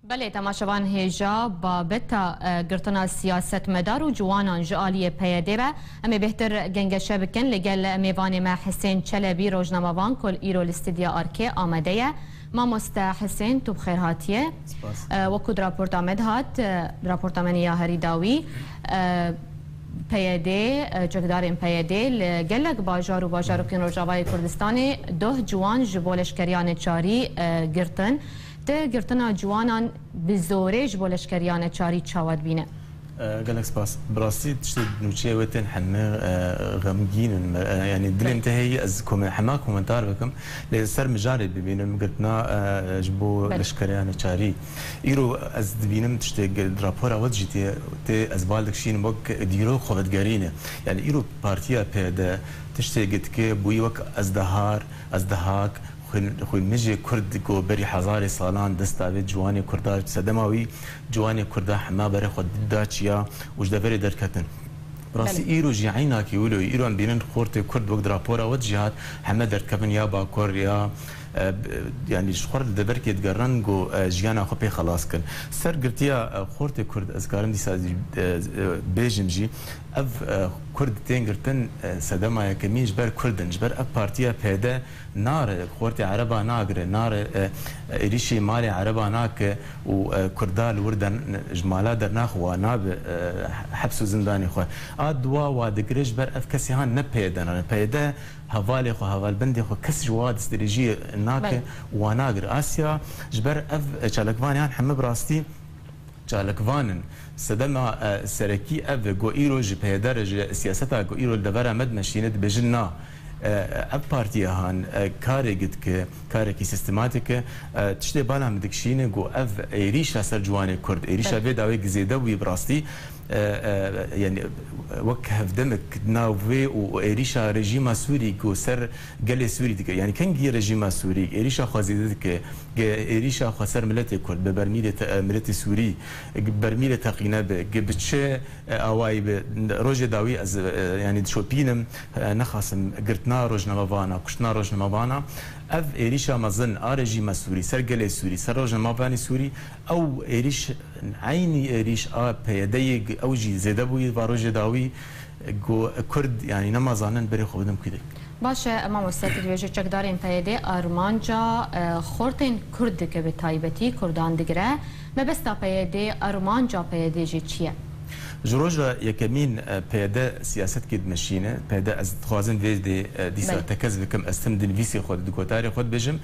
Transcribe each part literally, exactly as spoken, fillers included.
Belê, temaşevan hêja babeta, e, girtina siyasetmedar û ciwanan ji aliyê P Y D ve. Em ê bêhtir gengeşe bikin li gel mêvanê me Hisên Çelebî, rojnamevan ku îro li stûdya Arkê amade ye. Mamoste Hisên, tu bi xêr hatiye. Spas. E, wekû di raporta me de hat, e, raporta me ya herî dawî, e, P Y D, e, çekdarên P Y D li gelek bajar û bajarokên Rojavayê Kurdistanê doh ciwan ji bo leşkeriya neçarî, e, girtin. Te girtina ciwanan bi zorê ji bo leşkeriya neçarî çawa dibîne? E, gelek spas. Bi rastî tiştê nûçeyê wê tên heme, e, xemgîn in. Me, e, yanî dilên te heye, ez komen-, hema komentar bikim. Lê ser mijarê bibînim, girtina, e, ji bo Belê. leşkeriya neçarî. Îro ez dibînim tiştê ge-, rapora we jî tê, tê ez bal dikişînim wek dîrok xwe vedigerîne. Yanî îro partiya P Y D tiştê ge dike bûyî wek ezdehar, ezdehak, Xwîn-, xwînmijê Kurd ku berî hezarê salan desta vê ciwanê Kurda, sedema wî ciwanê Kurda hema berê xwe da çiya û ji deverê derketin. Rastî Belê. îro jî eynakî wilo ye. Îro em bînin xortê Kurd wek di rapora we de jî hat, heme derdikevin ya Bakur ya, e, b-, yanî ji xwe re li deverkê digerin ku, e, jiyana xwe pê xelas kin. Ser girtiya, e, xortê Kurd ez karim dîsa jî, e, e, bêjim jî, ev, e, Kurd tên girtin, e, sedema yekemîn ji ber Kurd in, ji ber ev partiya P Y D nare, xortê Ereba nagire, nare, e, êrîşî malê Ereba nake û, e, Kurda li wir de n-, ji mala dernaxe, wa nabe, e, heps û zindanê xwe. A dua wa digire ji ber ev kesê han ne P Y D nane. P Y D hevalê xwe, hevalbendê xwe kes ji wa destdirêjiyê nake Belê. û wa nagire. Asya ji ber ev, e, çalakvanê han heme bi rastî çalakvan in. Sedema, e, serekî ev e, ku îro ji P Y D re, ji siyaseta ku îro li devera me dimeşîne, dibêjin na. E, ev partiya han, e, karê gidike, karekî sîstematîk e. E, tiştê bala min dikişîne ku ev êrîşa ser ciwanê Kurd, êrîşa Belê. vê dawê gi zêde bûyî bi rastî, e, e, yanî wek hevdemek nav wê û êrîşa rejîma Sûrî ku ser gelê Sûrî dike. Yanî kengî rejîma Sûrî êrîşa xwe zêde dike, ge êrîşa xwe ser miletê Kurd, bi bermîlê te-, miletê Sûrî, ge bermîlê teqîne be, ge bi çi, e, awayî be, rojê dawî ez, e, yanî dişopînim, e, nexasim girtina rojnamevana, kuştina rojnamevana. Ev êrîşa mezin a rejîma Sûrî, ser gelê Sûrî, ser rojnamevanê Sûrî, ew êrîş, eynî êrîş a P Y D'yê, ew jî zêde bûyî va rojê dawî, ku Kurd, yanî nema zanin berê xwe bidin kûdê. Baş e, mamoste, tu dibêjî çekdarên P Y D armanca, e, xortên Kurd dike, bi taybetî Kurdan digire. Mebesta P Y D, armanca P Y D jî çi ye? Ji roja yekemîn, e, P Y D siyasetkê dimeşîne. P Y D, ez dixwazim vê dê, e, dîsa Belê. tekez bikim, ez tim di nivîsê xwe de, di gotarê xwe dibêjim,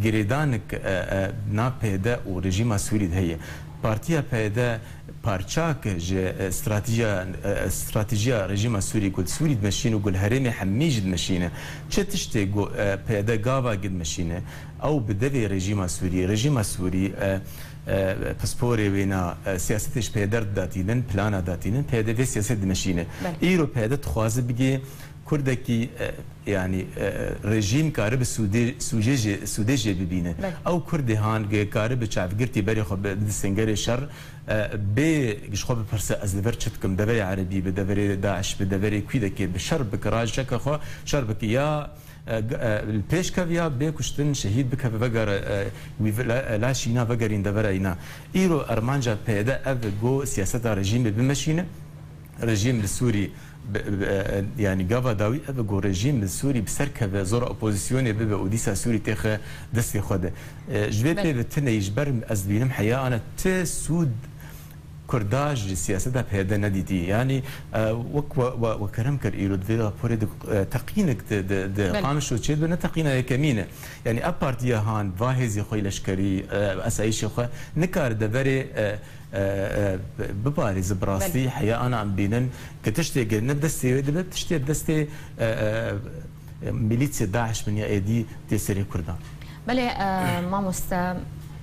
girêdanik, e, e, nav P Y D û rejîma Sûrî de heye. Partiya P Y D parçak ji, e, stratejiya, e, stratejiya rejîma Sûrî ku li Sûrî dimeşîne û ku li herêmê hemî jî dimeşîne. Çi tiştê ku, e, P Y D gava gi dimeşîne, ew bi devê rejîma Sûrî, rejîma Sûrî, e, e, pisporê wêna, e, siyasetê ji pê derdidatînin, plana datînin, P Y D vê siyaset dimeşîne. Belê. Îro P Y D dixwaze bigê Kurdekî, e, yanî, e, rejîm karibe sûdê, sûcê jê, sûdê jê bibîne. Belê. Ew Kurdê han ge karibe çavgirtî berê xwe bi-, bide sengerê şer, e, bê ji xwe bipirse, ez li vir çi dikim, deverê Erebî bi, deverê DAIŞ bi, deverê kûdekê bi, şer bike, rajeke xwe şer bike. Ya, e, g-, e, li pêş keve ya bê kuştin, şehîd bikeve, vegere, e, wî ve-, la, la şîna vegerîn devera îna. Îro armanca P Y D ev e, go siyaseta rejîmê bimeşîne. Rejîm li Sûrî bi, bi, e, yanî gava dawî ev e ku rejîm li Sûrî bi ser keve, zora opozisyonê bibe û dîsa Sûrî têxe destê xwe de. E, ji vê Belê. pê ve tineyî ji ber ez dibînim heya ana ti sûd Kurda ji siyaseta P Y D nedîtî. Yanî, e, wek we, we, we kerem kir îro di vê raporê de, e, teqînek di, di, di Belê. Qamişlo çêdibe, ne teqîna yekemîn e. Yanî ev partiya han va hêzê xwe yê leşkerî, e, esayîşê xwe nikare deverê, e, e, e, biparêze bi rastî Belê. Heya ana em bînin, ke tiştê ge ne destê wê dibe, tiştê destê, e, e, e, milîtse DAIŞ bin ya êdî tê serê Kurdan. Belê, e, mamoste,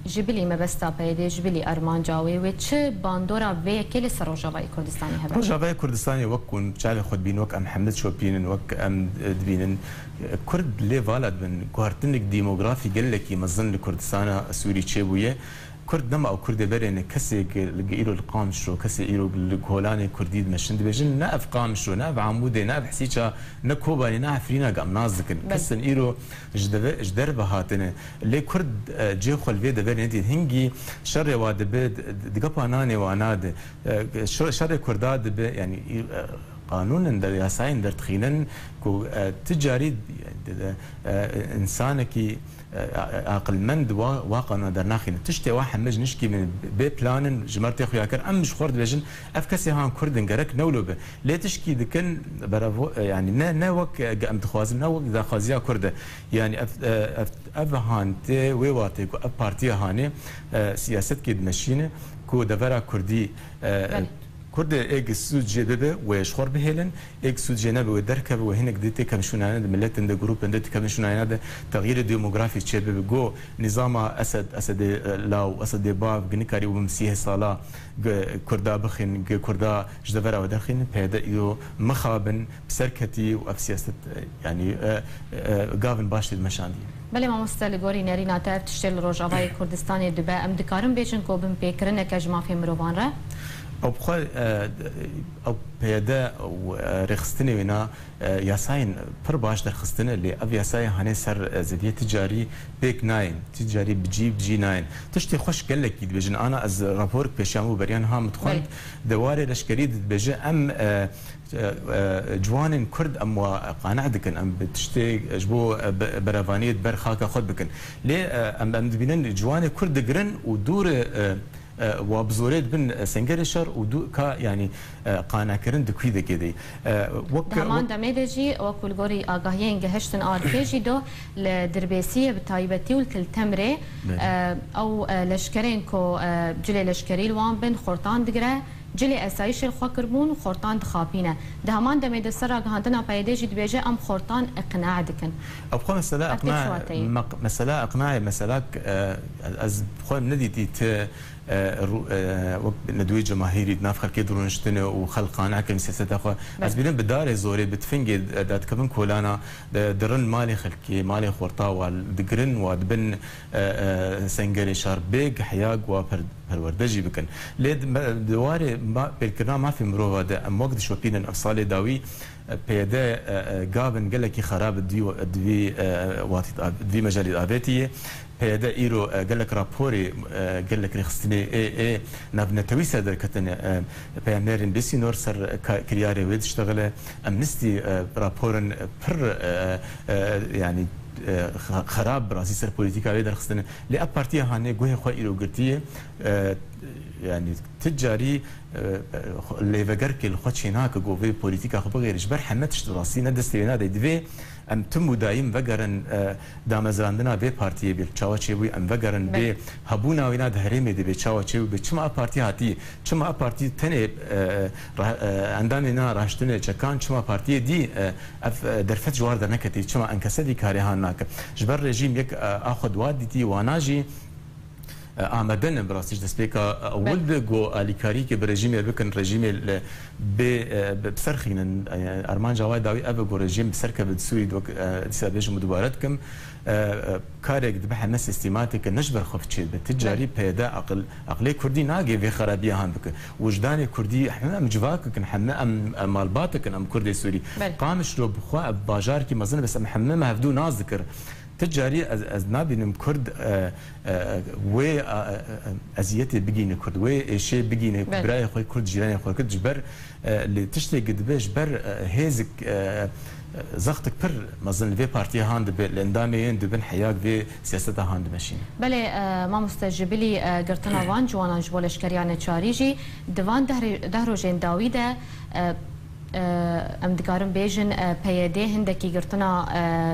ji bilî mebesta P Y D, ji bilî armanca wê, wê çi bandora vê yekê li ser Rojavayê Kurdistanê hebe? Rojavayê Kurdistanê wek ku çavê xwe dibîn, wek em hemî dişopînin, wek em, e, dibînin, e, Kurd lê vala dibin, guhertinek demografî gelekî mezin li Kurdistana Sûrî çêbûye. Kurd nema ew Kurdê berê ne, kesê gi, gi îro li Qamişlo, kesê îro li Kolanê Kurdî dimeşin, dibêjin ne ev Qamişlo, ne ev Amûdê, ne ev Hesîça, ne Kobanê, ne Efrîna, gam nas dikin. Belê. Kesin îro ji deve, ji derve hatine. Lê Kurd, e, cê xwe li vê deverê nedî. Hingî şerê wa dibe, di, di, di gepa nanê wa nade. E, şer-, şerê Kurda dibe, yanî, î-, e, qanûnin der, yasayên derdixînin ku, e, ti carî, e, e, insanekî, e, a-, aqilmend wa, wa qanûna dernaxîne. Tiştê wa heme ji nişkî min bê plan in, ji mer tê xuya kir. Em ji xwe re dibêjin, ev kesê han Kurd in, gerek newlo be. Lê tişkî dikin, beravo-, e, yanî ne, ne wek, e, em dixwazin, ne wek daxwaziya Kurd e. Yanî ev, e, ev, ev han tê wê watê ku ev partiya hanê, e, siyasetkê dimeşîne ku devera Kurdî, e, Belê. Kurdê êk sûd jê bibe, wê ji xwe re bihêlin, êk sûd jê nebe, wê derkeve, wê hinek dê têkevin şûnayene de, miletin de, grûpên de têkevin şûnayene de, texyîrê demografî çêbibe. Go nîzama Esed, Esedê, e, law, Esedê bav, gi nikarî û bi misîhê sala gi Kurda bixin, gi Kurda ji devera we derxînin, P Y D îro mixabin, bi ser ketî û ev siyaset, e, yanî, e, e, gavin baş tê dimeşandî. Belê mamoste, li gorî nerîna te ev tiştê li Rojavayê Kurdistanê dibe, em dikarin bêjin ku binpêkirineke ji mafê mirovan re? Ew bi xwe, e, ew P Y D û, e, rêxistinê wêna, e, yasayên pir baş derxistine, lê ev yasayê hanê ser, e, zeviyê ticarî pêk nayên, ticarî bi cî, bi cî nayên. Tiştê xweş gelekî dibêjin. Ana ez raporek pêşiya min bû beriyan ha min dixwend, Belê. Di warê leşkerî de dibêje em, e, e, e, ciwanên Kurd em wa qane dikin, em bi tiştê ji bo, e, be-, berevaniyê di ber xaka xwe bikin. Lê, e, em, em dibînin ciwanê Kurd digirin û dûr, e, e, wa bi zorê dibin, e, sengerê şer û dû-, ka, yanî, e, qanekirin di kwîdekê de. E, wek, Di heman wek demê de jî, wekû li gorî agahiyên gihiştin a dikê jî do li Dirbêsiyê bi taybetî û li Til Temrê, Belê. e, ew, e, leşkerên ku, e, cilê leşkerî li wan bin, xortan digire, cilê esayîşê li xwe kiribûn, xortan dixapîne. Di heman demê de ser ragihandina P Y D'ê jî dibêje, em xortan iqna dikin. Ev xwe mesela Ev tê iqna, çi wateyê? mek-, mesela iqnayê, mesela, e, ez xwe nedîtî ti, e, ru-, e, wek nedwê cemahîrî di nav xelkê dirûniştine û xelk qane kirin siyaseta xwe. Ez Belê. bînim bi darê zorê, bi tifingê, e, dadikevin kolana, di, dirin malê xelkê, malê xorta wa digirin, wa dibin, e, e, sengerê şar bê gihyag wa per-, perwerde jî bikin. Lê di me-, di warê ma-, pêlkirina mafê mirova de em wek dişopînin ev salê dawî, e, P Y D, e, e, gavin gelekî xerab di wî, di wî, e, watî, di vî mecelî de avêtiye. P Y D îro, e, gelek raporê, e, gelek rêxistinê ê, ê navnetewî ser derketine, e, peyamnerên bêsînor ser ka-, kiryarê wê diştexile. Amnesty, e, raporin pir, e, e, yanî, e, xe-, xerab bi rastî ser polîtîka wê derxistine. Lê ev partiya hanê guhê xwe îro girtiye, e, yanî ti carî, e, e, xwe-, lêvegerkê li xwe çênake ku vê polîtîka xwe bigêre. Ji ber heme tişt bi rastî ne destê wê nade. Divê em tim û dayîm vegerin, e, damezrandina vê partiyê bê çawa çêbûyî, em vegerin Belê. bê hebûna wêna di herêmê de bê çawa çêbû, bê çima ev partî hatiye, çima ev partî tenê, e, ra-, e, endamê na raştinê çekan, çima partiyê dî, e, ev, e, derfet ji war derneketî, çima enkese dî karê han nake. Ji ber rejîm yek, e, a xwe di wa dîtî, wana jî, e, amade ne, bi rastî ji destpêka ewil Belê. de ku alîkarîkê bi rejîmê bikin, rejîmê li bê, e, bi, bi ser xînin. E, armanca wa dawî ev e ku rejîm bi ser keve di Sûrî de wek, e, dîsa bêjim û dubare dikim. E, e, karek dibe heme sîstematê ke ne ji ber xwe çê dibe. Ti carî Belê. P Y D aqil, aqilê Kurdî nagê vê xerabiya han bike. Wijdanê Kurdî heme em civak bikin, heme em, em malbat dikin, em Kurdê Sûrî. Belê. Qamişlo bi xwe ev bajarekî mezin e, bes em heme me hevdû nas dikir. Ti carî ez, ez nabînim Kurd, e, e, wê, e, e, e, eziyetê bigîne Kurd, wê êşê bigîne Belê. birayê xwe Kurd, cîranê xwe Kurd, ji ber, e, lê tiştê gi dibe ji ber, e, hêzik, e, e, zextik pir mezin li vê partiyê han dibe, li endamê yên dibin heyag vê siyaseta han dimeşîne. Belê, e, mamoste, ji bilî, e, girtina van ciwanan ji bo leşkeriya neçarî jî di van deh rê-, deh rojên dawî de, e, e, em dikarin bêjin, e, P Y D hindekî girtina,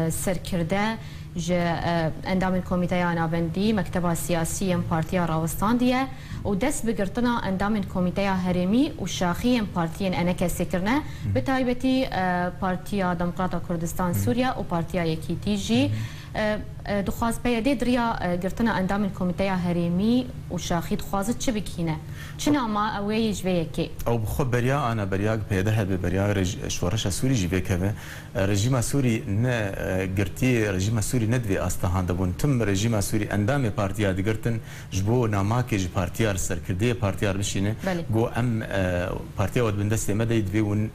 e, serkirde ji, e, endamên Komîteya Navendî, Mekteba Siyasî yên Partiya rawistandiye û dest bi girtina endamên Komîteya Herêmî û şaxiyên partiyên enekesê kirine, Hı. bi taybetî, e, Partiya Demokrata Kurdistan Hı. Sûriye û Partiya Yekîtî jî. Hı. E, e, dixwaz P Y D di riya, e, girtina endamên Komîteya Herêmî û Şaxî dixwaze çi bikîne? Çi nama ew ê ji vê yekê? Ew bi xwe beriya ana, beriya P Y D hebe, beriya rej-, şoreşa Sûrî jî vê keve. E, rejîma Sûrî ne, e, girtiyê, rejîma Sûrî ne di vê asta hande bûn. Tim rejîma Sûrî endamê partiya digirtin, ji bo namakê ji partiya re, serkirdeyê partiya re bişîne. Belê. Got, em, e, partiya we di bin destê me de yî, divê hûn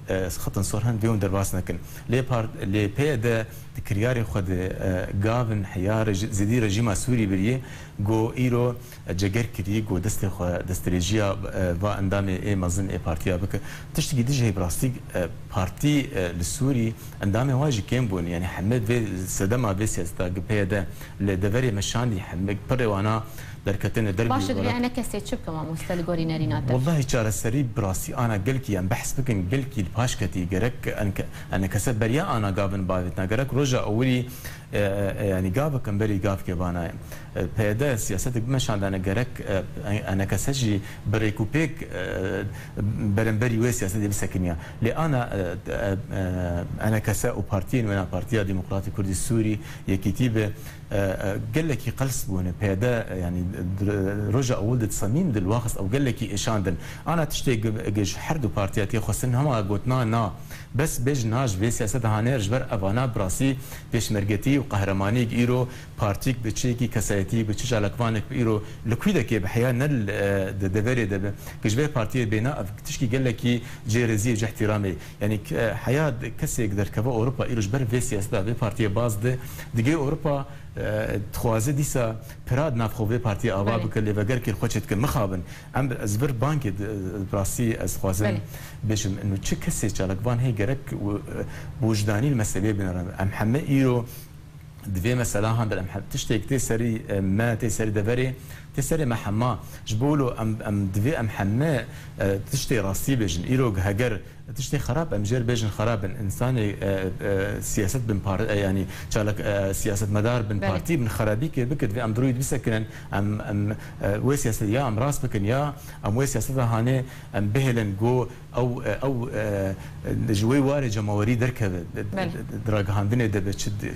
e, xetin sor hene, divê hûn derbas nekin. Lê par-, lê P Y D di kiryarê xwe de, e, gavin heya rej-, zêdî rejîma Sûrî biriyê, got îro, e, ceger kirî, got destê xwe, destdirêjiya, e, va endamê ê mezin ê partiya bike. Tiştekî dî jî heye, bi rastî, e, partî, e, li Sûrî endamê wan jî kêm bûn. Yanî heme vê sedema vê siyaseta gi P Y D li deverê me şandî, heme pirê wana derketine derbî. Baş e, divê welat. Enekesê çi bike mamoste li gorî nerîna te? Wellahî çareserî bi rastî ana gelkî em behs bikin, gelkî li paş ketî. Gerek enke-, enekese beriya ana gavin bavêtina. Gerek roja ewilî, e, e, yanî gavek em berî gavkê vana ye. E, P Y D siyasetek bimeşandane, gerek, e, en-, enekese jî bi rêk û pêk, e, beramberî wê siyasetê bisekiniya. Lê ana, e, e, e, enekese û partiyên wêna, Partiya Demokratî Kurdî Sûrî, Yekîtî bi, e, e, gelekî qels bûne. P Y D, e, yanî d-, roja ewil de di semîm de li wan xist, ew gelekî êşandin. Ana tiştê gi-, gi ji her du partiya tê xwestin hema gotina na. Bes bêjin na ji vê siyaseta hane, ji ber evana bi rastî pêşmergetî û qehremaniyek îro partîk bi çi yekî, kesayetî bi çi çalakvanek bi îro li kwîdekê bi heya ne li, e, di deverê de bi. Gi ji vê partiyê bêna ev tişkî gelekî cêrêzî û cî îhtîramê. Yanî k-, e, heya d-, kesek derkeve Ewropa îro ji ber vê siyaseta vê partiyê baz di, digê Ewropa, e, dixwaze dîsa pira di nav xwe vê partiyê ava Belê. bike, lêvegerkê li xwe çêdike. Mixabin. Em, ez vir bangê di, bi rastî ez dixwazim Belê. bêjim, ino çi kesê çalakvan heye gerek û, e, bi wijdanî li meseleyê binêrin. Em heme îro di vê mesela han de em he-, tiştêk tê serî, e, me, tê serî deverê, tê serê me hema. Ji bo wilo em, em divê em heme, e, tiştê rastî bêjin. Îro heger tiştê xerab, em jê re bêjin xerab in. Însanê, e, e, siyaset bin par-, e, yanî çalak, e, siyasetmedar bin Belê. partî bin xerabîkê bike, divê em di rûyê bisekinin. Em, em, e, wê siyaset ya em rast bikin ya em wê siyaseta hanê em bihêlin ku ew, e, ew, e, ji wê warê cemawerî derkeve, e, Belê. di ragihandinê de be çi di-, e,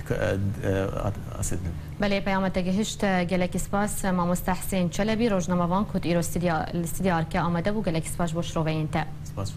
e, at-, asê din. Belê, peyama te gihişt. Gelekî spas, mamoste Husên Çelebî, rojnamevan ku îro stûdya, li stûdya Arke amade bû. Gelekî spas ji bo şiroveyên te. Spas.